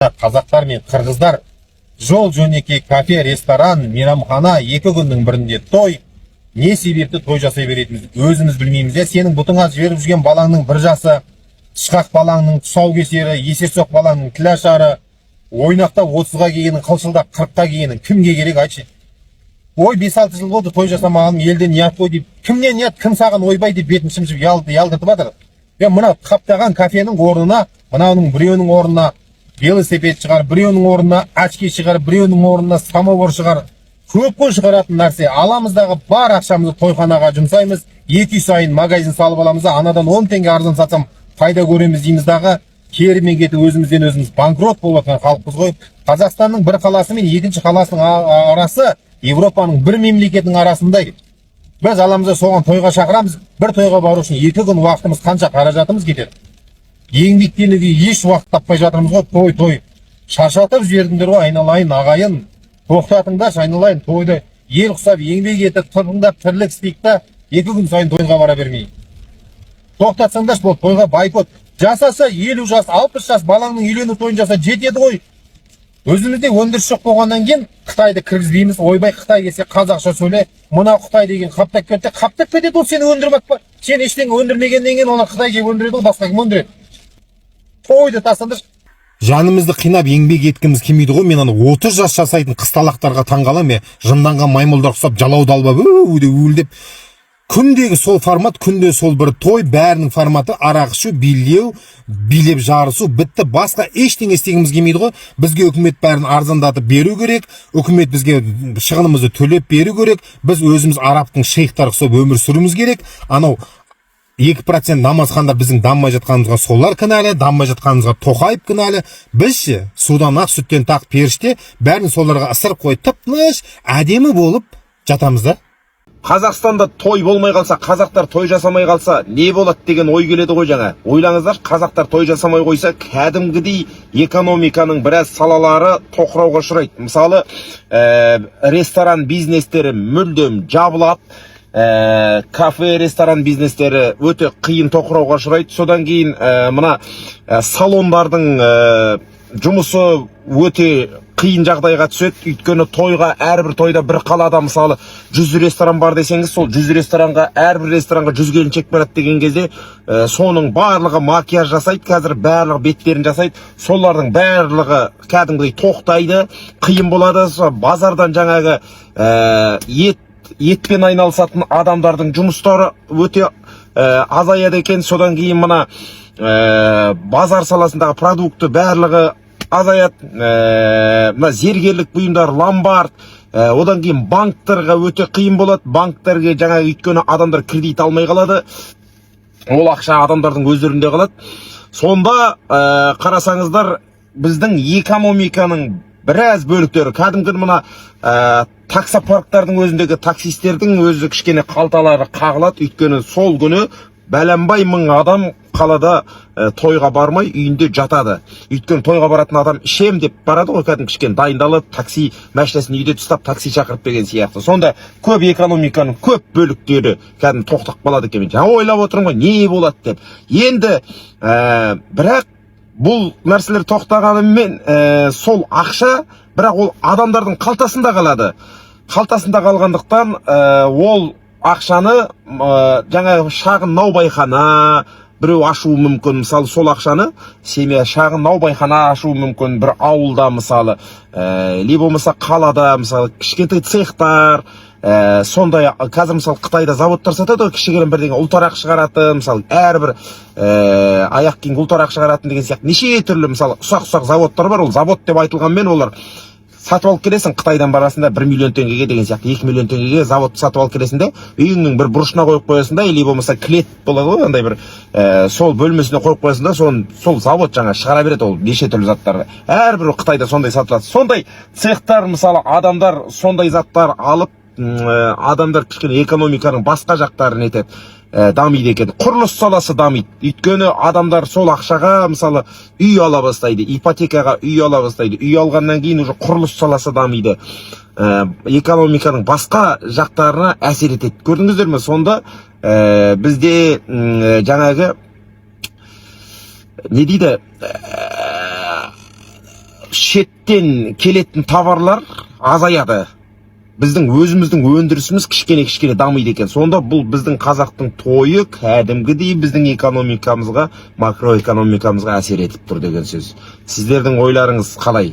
Қазақтар мен қырғыздар жол жөнекей кафе, ресторан, мейрамхана, 2 күннің бірінде той. Не себепті той жасай беретінімізді өзіміз білмейміз. Иә, сенің бұтыңа жіберіп жүрген балаңның бір жасы, тышқақ балаңның тұсаукесері, есерсоқ балаңның тілашары, ойнақтап 30-ға келгенің, қылшылдап 40-қа келгенің кімге керек, айтшы? Ой, 5-6 жыл болды той жасамағаным, елден ұят қой деп. Кімнен ұят? Кім саған ойбай деп бетін шымшып ұялдыртып жатыр? Е, мына қаптаған кафенің орнына, мынауның біреуінің орнына велосипед шығар, біреуінің орнына очки шығар, біреуінің орнына самовар шығар. Көп қой шығаратын нәрсе. Аламыз дағы, бар ақшамызды тойханаға жұмсаймыз. 2 үй сайын магазин салып аламыз да, анадан 10 теңге арзан сатсам, пайда көреміз дейміз дағы, керімен кетіп, өзімізден өзіміз банкрот болып жатқан халықпыз ғой. Қазақстанның бір қаласы мен екінші қаласының арасы Европаның бір мемлекетінің арасындай. Біз аламыз да, соған тойға шақырамыз. Бір тойға бару үшін 2 күн уақытымыз, қанша қаражатымыз кетеді. Еңбектенуге еш уақыт таппай жатырмыз ғой. Той, той, шаршатып жібердіңдер ғой, айналайын ағайын, тоқтатыңдаршы, айналайын, тойды. Ел құсап еңбек етіп, тыртыңдап тірлік істейік та, 2 күн сайын тойға бара бермей. Тоқтатсаңдаршы, болды, тойға бойкот жасаса, 50 жас, 60 жас балаңның үйлену тойын жаса, жетеді ғой. Өзімізде өндіріс жоқ болғаннан кейін Қытайды кіргізбейміз. Ойбай, Қытай келсе, қазақша сөйле, мынау Қытай деген қаптап кетті, қаптап кетеді. Ол сені өндіріп па? Сен ештеңе өндірмегеннен кейін олар Қытай келіп өндіреді ғой, басқа кім өндіреді? Тойды тастаңдаршы. Жанымызды қинап еңбек еткіміз келмейді ғой. Мен ана 30 жас жасайтын қысталақтарға таңғаламын. Е, жынданған маймылдар ұқсап, жалауды алып алып, у деп уілдеп, күндегі сол формат, күнде сол бір той. Бәрінің форматы арақ ішу, билеу, билеп жарысу, бітті. Басқа ештеңе істегіміз келмейді ғой. Бізге үкімет бәрін арзандатып беру керек, үкімет бізге шығынымызды төлеп беру керек. Біз өзіміз арабтың шейхтары ұқсап өмір сүруіміз керек. Анау 2% намазхандар, біздің дамымай жатқанымызға солар кінәлі, дамымай жатқанымызға Тоқаев кінәлі. Біз ше, судан ақ, сүттен тақ періште, бәрін соларға ысырып қойып, тып тыныш әдемі болып жатамыз да. Қазақстанда той болмай қалса, қазақтар той жасамай қалса, не болады деген ой келеді ғой жаңа. Ойлаңыздаршы, қазақтар той жасамай қойса, кәдімгідей экономиканың біраз салалары тоқырауға ұшырайды. Мысалы, ресторан бизнестері мүлдем жабылады, кафе, ресторан бизнестері өте қиын тоқырауға ұшырайды. Содан кейін мына салондардың жұмысы өте қиын жағдайға түседі, өйткені тойға, әрбір тойда бір қалада, мысалы, 100 ресторан бар десеңіз, сол 100 ресторанға, әрбір ресторанға 100 келіншек барады деген кезде, соның барлығы макияж жасайды қазір, барлығы беттерін жасайды. Солардың барлығы кәдімгідей тоқтайды, қиын болады. Сол базардан жаңағы етпен айналысатын адамдардың жұмыстары өте азаяды екен. Содан кейін мына базар саласындағы продукты барлығы азаяды, мына зергерлік бұйымдар, ломбард, одан кейін банктерға өте қиын болады. Банктерге жаңағы, өйткені адамдар кредит алмай қалады, ол ақша адамдардың өздерінде қалады. Сонда қарасаңыздар, біздің экономиканың біраз бөліктері, кәдімгі мына таксопарктардың өзіндегі таксистердің өзі кішкене қалталары қағылады, өйткені сол күні бәленбай мың адам қалада тойға бармай, үйінде жатады. Өйткені тойға баратын адам ішем деп барады ғой, кәдімгі кішкене дайындалып, такси машинасын үйде ұстап, такси шақырып деген сияқты. Сонда көп экономиканың көп бөліктері кәдімгі тоқтап қалады екен. Мен жаңа ойлап отырмын ғой, не болады деп. Енді бірақ бұл нәрселер тоқтағанымен, сол ақша бірақ ол адамдардың қалтасында қалады. Қалтасында қалғандықтан, ол ақшаны жаңағы шағын наубайхана біреу ашуы мүмкін. Мысалы, сол ақшаны семья шағын наубайхана ашуы мүмкін бір ауылда, мысалы, или болмаса қалада, мысалы, кішкентай цехтар, сондай. Қазір, мысалы, Қытайда заводтар сатады ғой, кішігірім бірдеңе, ұлтарақ шығаратын, мысалы, әрбір аяқ киімге ұлтарақ шығаратын деген сияқты неше түрлі, мысалы, ұсақ ұсақ заводтар бар. Ол завод деп айтылғанмен, олар сатып алып келесің Қытайдан, барасың да, 1 миллион теңгеге деген сияқты, 2 миллион теңгеге завод сатып алып келесің де, үйіңнің бір бұрышына қойып қоясың да, или болмаса клет болады ғой андай бір, сол бөлмесіне қойып қоясың да, соны сол завод жаңа шығара береді ол неше түрлі заттарды. Әрбір Қытайда сондай сатылады, сондай цехтар. Мысалы, адамдар сондай заттар алып, адамдар кішкене экономиканың басқа жақтарын нетеді, дамиды екен. Құрылыс саласы дамиды, өйткені адамдар сол ақшаға, мысалы, үй ала бастайды, ипотекаға үй ала бастайды. Үй алғаннан кейін уже құрылыс саласы дамиды, экономиканың басқа жақтарына әсер етеді. Көрдіңіздер ме? Сонда бізде жаңағы не дейді, Шеттен келетін товарлар азаяды, біздің өзіміздің өндірісіміз кішкене кішкене дамиды екен. Сонда бұл біздің қазақтың тойы кәдімгідей біздің экономикамызға, макроэкономикамызға әсер етіп тұр деген сөз. Сіздердің ойларыңыз қалай?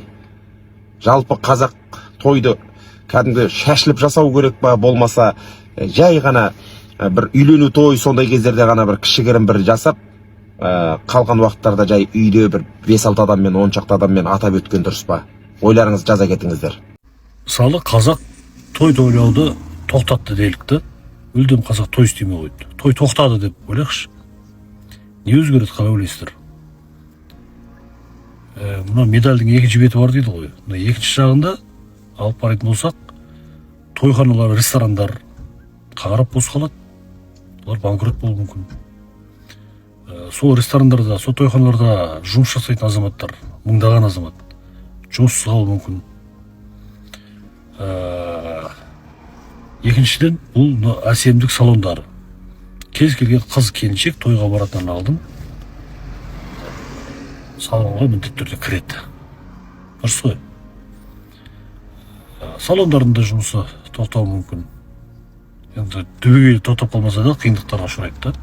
Жалпы қазақ тойды кәдімгі шашылып жасау керек па, болмаса жай ғана бір үйлену той, сондай кездерде ғана бір кішігірім бір жасап, қалған уақыттарда жай үйде бір 5-6 адаммен, 10 шақты адаммен атап өткен дұрыс па? Ойларыңызды жаза кетіңіздер. Мысалы, қазақ той тойлауды тоқтатты делік та, мүлдем қазақ той істемей қойды, той тоқтады деп ойлайықшы. Не өзгереді, қалай ойлайсыздар? Мына медальдің екінші беті бар дейді ғой. Мына екінші жағында алып қарайтын болсақ, тойханалар, ресторандар қаңырап бос қалады, олар банкрот болуы мүмкін. Сол ресторандарда, сол тойханаларда жұмыс жасайтын азаматтар, мыңдаған азамат жұмыссыз қалуы мүмкін. Екіншіден, бұл мына әсемдік салондары, кез келген қыз келіншек тойға баратыннан алдын салонға міндетті түрде кіреді, дұрыс қой? Салондардың да жұмысы тоқтауы мүмкін. Енді түбегейлі тоқтап қалмаса да, қиындықтарға ұшырайды да.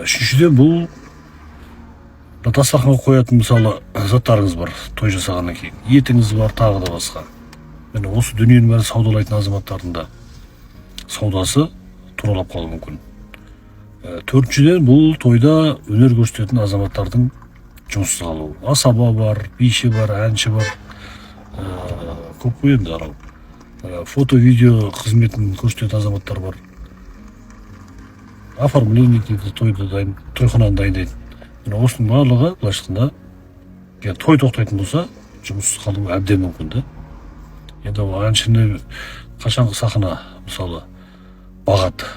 Үшіншіден, бұл мына дастарханға қоятын, мысалы, заттарыңыз бар, той жасағаннан кейін етіңіз бар, тағы да басқа. Міне, осы дүниенің бәрін саудалайтын азаматтардың да саудасы тұралап қалуы мүмкін. Төртіншіден, бұл тойда өнер көрсететін азаматтардың жұмыссыз қалуы. Асаба бар, биші бар, әнші бар, көп қой енді арал. Фото видео қызметін көрсететін азаматтар бар, оформление дейді, тойды дайын, тойхананы дайындайтын. Міне, осының барлығы, былайша айтқанда, егер той тоқтайтын болса, жұмыссыз қалуы әбден мүмкін да. Енді ол әншіні қашанғы сахна, мысалы, бағады,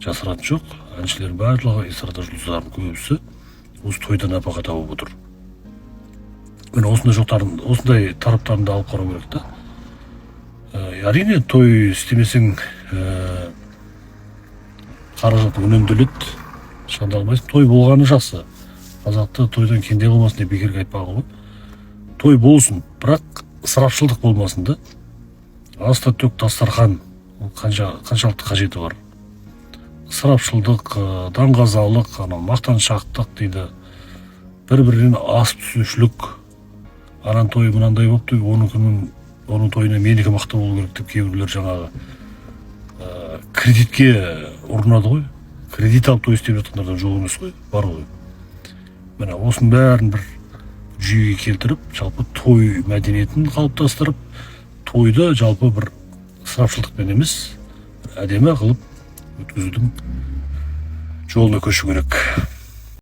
жасыратын жоқ, әншілердің барлығы, эстрада жұлдыздарының көбісі осы тойдан нәпақа тауып отыр. Міне, осындай жоқтарын, осындай тараптарын да алып қарау керек та. Әрине, той істемесең, қаражатың үнемделеді, шығындалмайсың. Той болғаны жақсы, қазақты тойдан кенде болмасын деп бекерге айтпаған ғой. Той болсын, бірақ ысырапшылдық болмасын да. Аста төк дастархан, ол қанша, қаншалықты қажеті бар? Ысырапшылдық, даңғазалық, анау мақтаншақтық дейді, бір бірінен асып түсушілік. Ананың тойы мынандай болыпты, оныкінің, оның тойына менікі мықты болу керек деп кейбіреулер жаңағы кредитке ұрынады ғой. Кредит алып той істеп жатқандар да жоқ емес қой, бар ғой. Міне, осының бәрін бір жүйеге келтіріп, жалпы той мәдениетін қалыптастырып, тойды жалпы бір ысырапшылдықпен емес, бір әдемі қылып өткізудің жолына көшу керек.